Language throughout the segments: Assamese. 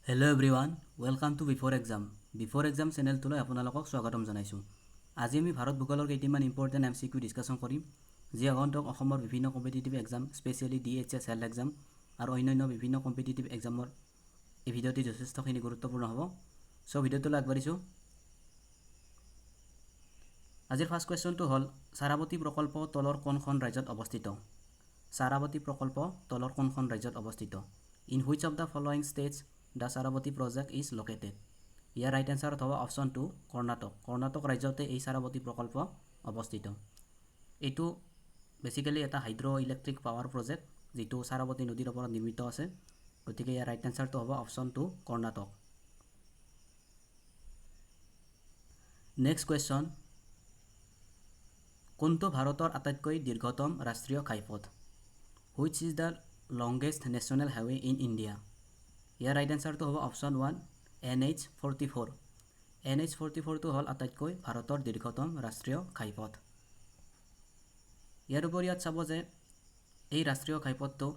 Hello everyone, welcome to Before Exam. Before Exam চেনেলটোলৈ আপোনালোকক স্বাগতম জনাইছোঁ। আজি আমি ভাৰত ভূগোলৰ কেইটিমান ইম্পৰ্টেণ্ট এমচিকিউ ডিছকাশ্যন কৰিম, যি আগন্তুক অসমৰ বিভিন্ন competitive exam, specially DHS health exam আৰু অন্যান্য বিভিন্ন কম্পিটিটিভ এক্সামৰ এই ভিডিঅ'টি যথেষ্টখিনি গুৰুত্বপূৰ্ণ হ'ব। চ' ভিডিঅ'টোলৈ আগবাঢ়িছোঁ। আজিৰ ফাৰ্ষ্ট কুৱেশ্যনটো হ'ল, চাৰাৱতী প্ৰকল্প তলৰ কোনখন ৰাজ্যত অৱস্থিত? চাৰাৱতী প্ৰকল্প তলৰ কোনখন ৰাজ্যত অৱস্থিত? In which of the following states the Sharavathi project is located? Year right এনচাৰত হ'ব অপশ্যন টু, কৰ্ণাটক। কৰ্ণাটক ৰাজ্যতে এই চাৰাৱতী প্ৰকল্প অৱস্থিত। এইটো বেচিকেলি এটা হাইড্ৰ' ইলেক্ট্ৰিক পাৱাৰ প্ৰজেক্ট, যিটো চাৰাৱতী নদীৰ ওপৰত নিৰ্মিত আছে। গতিকে ইয়াৰ ৰাইট এনচাৰটো হ'ব option two, Karnataka. Next question, কোনটো ভাৰতৰ আটাইতকৈ দীৰ্ঘতম ৰাষ্ট্ৰীয় ঘাইপথ? Which is the longest national highway in India? Year right এনচাৰটো হ'ব option one, NH 44। NH 44টো হ'ল আটাইতকৈ ভাৰতৰ দীৰ্ঘতম ৰাষ্ট্ৰীয় ঘাইপথ। ইয়াৰ উপৰি ইয়াত চাব যে এই ৰাষ্ট্ৰীয় ঘাইপথটো,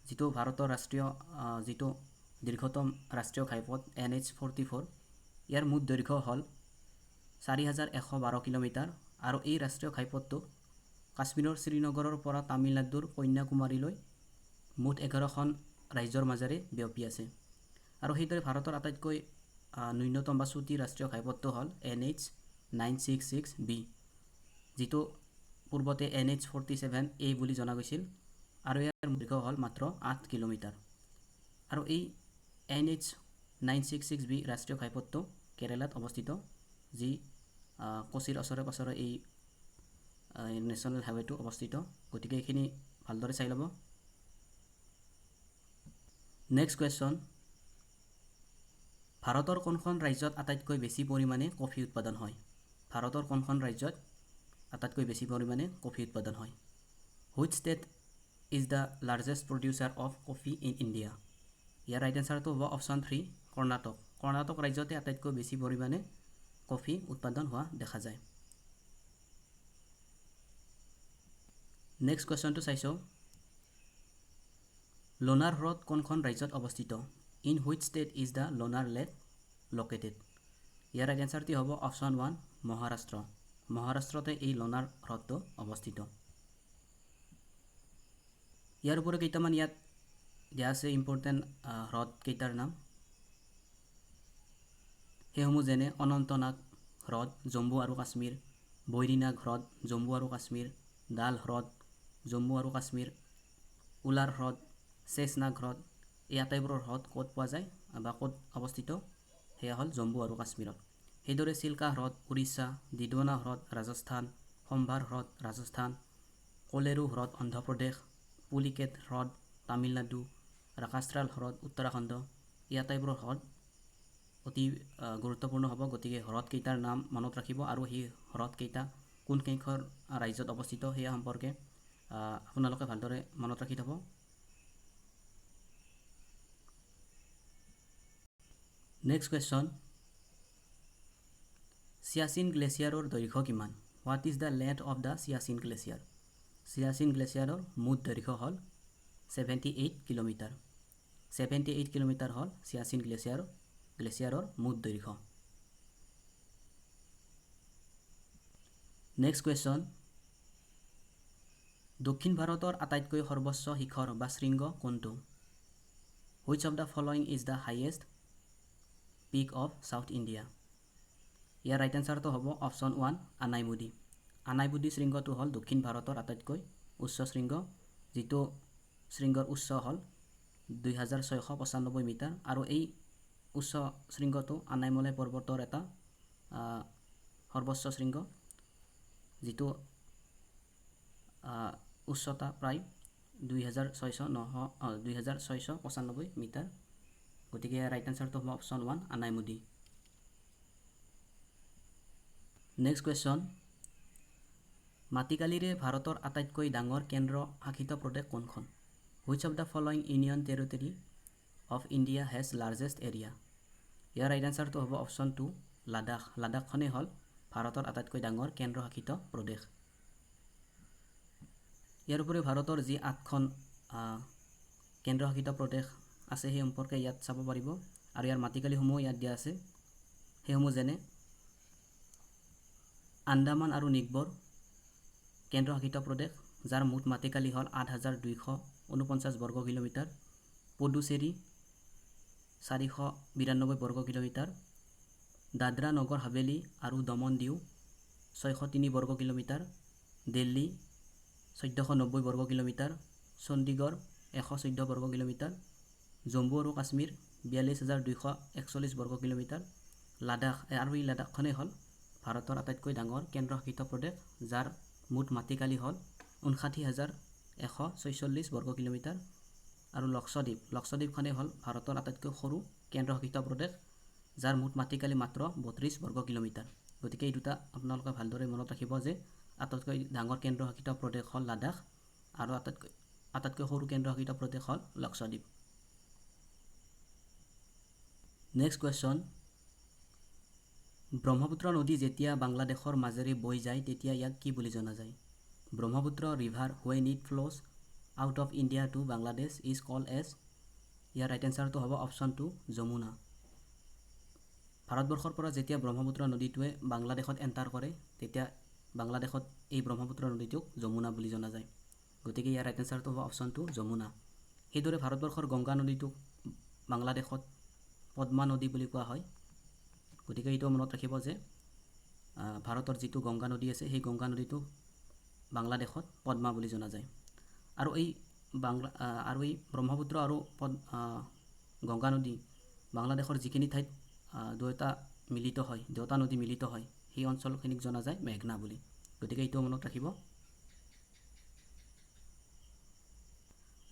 যিটো ভাৰতৰ ৰাষ্ট্ৰীয় যিটো দীৰ্ঘতম ৰাষ্ট্ৰীয় ঘাইপথ NH 44, ইয়াৰ মুঠ দৈৰ্ঘ্য হ'ল 4112 কিলোমিটাৰ আৰু এই ৰাষ্ট্ৰীয় ঘাইপথটো কাশ্মীৰৰ শ্ৰীনগৰৰ পৰা তামিলনাডুৰ কন্যাকুমাৰীলৈ মুঠ 11খন ৰাজ্যৰ মাজেৰে বিয়পি আছে। আৰু সেইদৰে ভাৰতৰ আটাইতকৈ ন্যূনতম বা চুটি ৰাষ্ট্ৰীয় ঘাইপথটো হ'ল NH 966B, যিটো পূৰ্বতে NH 47A বুলি জনা গৈছিল আৰু ইয়াৰ দৈৰ্ঘ্য হ'ল মাত্ৰ 8 কিলোমিটাৰ। আৰু এই NH 966B ৰাষ্ট্ৰীয় ঘাইপথটো কেৰেলাত অৱস্থিত, যি কোচিৰ ওচৰে পাঁজৰে এই নেশ্যনেল হাইৱেটো অৱস্থিত। গতিকে এইখিনি ভালদৰে চাই ল'ব। নেক্সট কুৱেশ্যন, ভাৰতৰ কোনখন ৰাজ্যত আটাইতকৈ বেছি পৰিমাণে কফি উৎপাদন হয়? ভাৰতৰ কোনখন ৰাজ্যত আটাইতকৈ বেছি পৰিমাণে কফি উৎপাদন হয়? Which state is the largest producer of coffee in India? Year right এনচাৰটো হ'ব অপশ্যন থ্ৰী, কৰ্ণাটক। কৰ্ণাটক ৰাজ্যতে আটাইতকৈ বেছি পৰিমাণে কফি উৎপাদন হোৱা দেখা যায়। নেক্সট কুৱেশ্যনটো চাইছোঁ। লোনাৰ হ্ৰদ কোনখন ৰাজ্যত অৱস্থিত? In which state is the Lonar Lake located? Year right এনচাৰটি হ'ব অপশ্যন ওৱান, মহাৰাষ্ট্ৰ। মহাৰাষ্ট্ৰতে এই লোনাৰ হ্ৰদটো অৱস্থিত। ইয়াৰ উপৰিও কেইটামান ইয়াত দিয়া আছে ইম্পৰ্টেণ্ট হ্ৰদ কেইটাৰ নাম, সেইসমূহ যেনে অনন্তনাগ হ্ৰদ, জম্মু আৰু কাশ্মীৰ, বৈৰীনাগ হ্ৰদ, জম্মু আৰু কাশ্মীৰ, ডাল হ্ৰদ, জম্মু আৰু কাশ্মীৰ, উলাৰ হ্ৰদ, চেচনাগ হ্ৰদ। এই আটাইবোৰৰ হ্ৰদ ক'ত পোৱা যায় বা ক'ত অৱস্থিত? সেয়া হ'ল জম্মু আৰু কাশ্মীৰত। সেইদৰে চিল্কা হ্ৰদ, উৰিষ্যা, দিদৱানা হ্ৰদ, ৰাজস্থান, সম্ভাৰ হ্ৰদ, ৰাজস্থান, কলেৰু হ্ৰদ, অন্ধ্ৰপ্ৰদেশ, পুলিকেট হ্ৰদ, তামিলনাডু, ৰাকাষ্ট্ৰাল হ্ৰদ, উত্তৰাখণ্ড। এই আটাইবোৰ হ্ৰদ অতি গুৰুত্বপূৰ্ণ হ'ব। গতিকে হ্ৰদকেইটাৰ নাম মনত ৰাখিব আৰু সেই হ্ৰদকেইটা কোনকেইখন ৰাজ্যত অৱস্থিত, সেয়া সম্পৰ্কে আপোনালোকে ভালদৰে মনত ৰাখি থ'ব। নেক্সট কুৱেশ্যন, চিয়াচিন গ্লেছিয়াৰৰ দৈৰ্ঘ্য কিমান? What is the length of the Siachen Glacier? Siachen গ্লেছিয়াৰৰ মুঠ দৈৰ্ঘ্য হ'ল 78 kilometre। 78 kilometre হ'ল চিয়াচিন গ্লেছিয়াৰৰ মুঠ দৈৰ্ঘ্য। নেক্সট কুৱেশ্যন, দক্ষিণ ভাৰতৰ আটাইতকৈ সৰ্বোচ্চ শিখৰ বা শৃংগ কোনটো? Which of the following is the highest peak of South India? Year right এনচাৰটো হ'ব অপশ্যন ওৱান, আনাইমুদি। আনাইমুদি শৃংগটো হ'ল দক্ষিণ ভাৰতৰ আটাইতকৈ উচ্চ শৃংগ, যিটো শৃংগৰ উচ্চ হ'ল 2695 মিটাৰ। আৰু এই উচ্চ শৃংগটো আনাইমলাই পৰ্বতৰ এটা সৰ্বোচ্চ শৃংগ, যিটো উচ্চতা প্ৰায় 2695 মিটাৰ। গতিকে ইয়াৰ ৰাইট এনচাৰটো হ'ব option one, Anamudi. Next question, মাটিকালিৰে ভাৰতৰ আটাইতকৈ ডাঙৰ কেন্দ্ৰ শাসিত প্ৰদেশ কোনখন? Which of the following union territory of India has largest area? Year right এনচাৰটো হ'ব অপশ্যন টু, লাডাখ। লাডাখখনেই হ'ল ভাৰতৰ আটাইতকৈ ডাঙৰ কেন্দ্ৰশাসিত প্ৰদেশ। ইয়াৰ উপৰিও ভাৰতৰ যি আঠখন কেন্দ্ৰশাসিত প্ৰদেশ আছে, সেই সম্পৰ্কে ইয়াত চাব পাৰিব। আৰু ইয়াৰ মাটিকালিসমূহ ইয়াত দিয়া আছে, সেইসমূহ যেনে আন্দামান আৰু নিকোবৰ কেন্দ্ৰশাসিত প্ৰদেশ, যাৰ মুঠ মাটিকালি হ'ল 8249 বৰ্গ কিলোমিটাৰ, পুডুচেৰী 492 বৰ্গ কিলোমিটাৰ, দাদৰা নগৰ হাভেলী আৰু দমন দিউ 603 বৰ্গ কিলোমিটাৰ, দিল্লী 1490 বৰ্গ কিলোমিটাৰ, চণ্ডীগড় 114 বৰ্গ কিলোমিটাৰ, জম্মু আৰু কাশ্মীৰ 42241 বৰ্গ কিলোমিটাৰ, লাডাখ আৰু এই লাডাখখনেই হ'ল ভাৰতৰ আটাইতকৈ ডাঙৰ কেন্দ্ৰশাসিত প্ৰদেশ, যাৰ মুঠ মাটিকালি হ'ল 59146 বৰ্গ কিলোমিটাৰ, আৰু লক্ষদ্বীপ, লক্ষদ্বীপখনেই হ'ল ভাৰতৰ আটাইতকৈ সৰু কেন্দ্ৰশাসিত প্ৰদেশ, যাৰ মুঠ মাটিকালি মাত্ৰ 32 বৰ্গ কিলোমিটাৰ। গতিকে এই দুটা আপোনালোকে ভালদৰে মনত ৰাখিব যে আটাইতকৈ ডাঙৰ কেন্দ্ৰশাসিত প্ৰদেশ হ'ল লাডাখ আৰু আটাইতকৈ সৰু কেন্দ্ৰশাসিত প্ৰদেশ হ'ল লক্ষদ্বীপ। নেক্সট কুৱেশ্যন, ব্ৰহ্মপুত্ৰ নদী যেতিয়া বাংলাদেশৰ মাজেৰে বৈ যায় তেতিয়া ইয়াক কি বুলি জনা যায়? Brahmaputra river when it flows out of India to Bangladesh is called as, year right এনচাৰটো হ'ব অপশ্যন 2 যমুনা। ভাৰতবৰ্ষৰ পৰা যেতিয়া ব্ৰহ্মপুত্ৰ নদীটোৱে বাংলাদেশত এণ্টাৰ কৰে তেতিয়া বাংলাদেশত এই ব্ৰহ্মপুত্ৰ নদীটোক যমুনা বুলি জনা যায়। গতিকে ইয়াৰ ৰাইট এনচাৰটো হ'ব অপশ্যন 2 যমুনা। সেইদৰে ভাৰতবৰ্ষৰ গংগা নদীটোক বাংলাদেশত পদ্মা নদী বুলি কোৱা হয়। গতিকে এইটো মনত ৰাখিব যে ভাৰতৰ যিটো গংগা নদী আছে সেই গংগা নদীটো বাংলাদেশত পদ্মা বুলি জনা যায়। আৰু এই আৰু এই ব্ৰহ্মপুত্ৰ আৰু গংগা নদী বাংলাদেশৰ যিখিনি ঠাইত দুয়োটা মিলিত হয়, দুয়োটা নদী মিলিত হয়, সেই অঞ্চলখিনিক জনা যায় মেঘনা বুলি। গতিকে এইটো মনত ৰাখিব।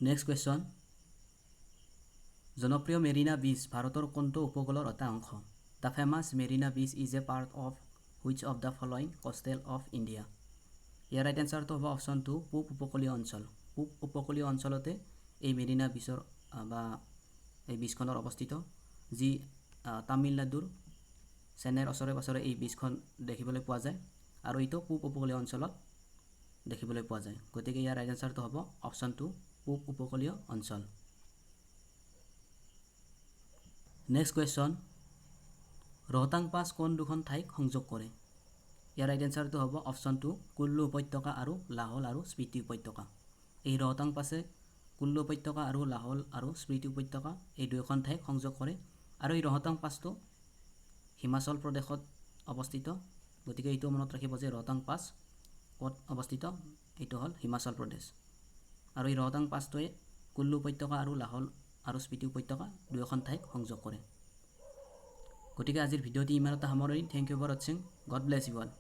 নেক্সট কুৱেশ্যন, জনপ্ৰিয় মেৰিনা বীচ ভাৰতৰ কোনটো উপকূলৰ এটা অংশ? The famous Marina Beach is a part of which of the following coastal of India? Year right এনচাৰটো হ'ব অপশ্যন 2 পূব উপকূলীয় অঞ্চল। পূব উপকূলীয় অঞ্চলতে এই মেৰিনা বীচৰ বা এই বীচখনৰ অৱস্থিত, যি তামিলনাডুৰ চেন্নাইৰ ওচৰে পাঁজৰে এই বীচখন দেখিবলৈ পোৱা যায় আৰু এইটো পূব উপকূলীয় অঞ্চলত দেখিবলৈ পোৱা যায়। গতিকে ইয়াৰ ৰাইট এনচাৰটো হ'ব অপশ্যন 2 পূব উপকূলীয় অঞ্চল। নেক্সট কুৱেশ্যন, ৰোহতাং পাছ কোন দুখন ঠাইক সংযোগ কৰে? ইয়াৰ ৰাইট এনচাৰটো হ'ব অপশ্যন 2 কুল্লু উপত্যকা আৰু লাহোল আৰু স্পিতি উপত্যকা। এই ৰোহতাং পাছে কুল্লু উপত্যকা আৰু লাহোল আৰু স্পিতি উপত্যকা এই দুয়োখন ঠাইক সংযোগ কৰে আৰু এই ৰোহতাং পাছটো হিমাচল প্ৰদেশত অৱস্থিত। গতিকে এইটো মনত ৰাখিব যে ৰোহতাং পাছ ক'ত অৱস্থিত, এইটো হ'ল হিমাচল প্ৰদেশ। আৰু এই ৰোহতাং পাছটোৱে কুল্লু উপত্যকা আৰু লাহোল আৰু স্পিতি উপত্যকা দুয়োখন ঠাইক সংযোগ কৰে। গতিকে আজিৰ ভিডিঅ'টি ইমানতে সামৰণি। Thank you for watching. God bless you all.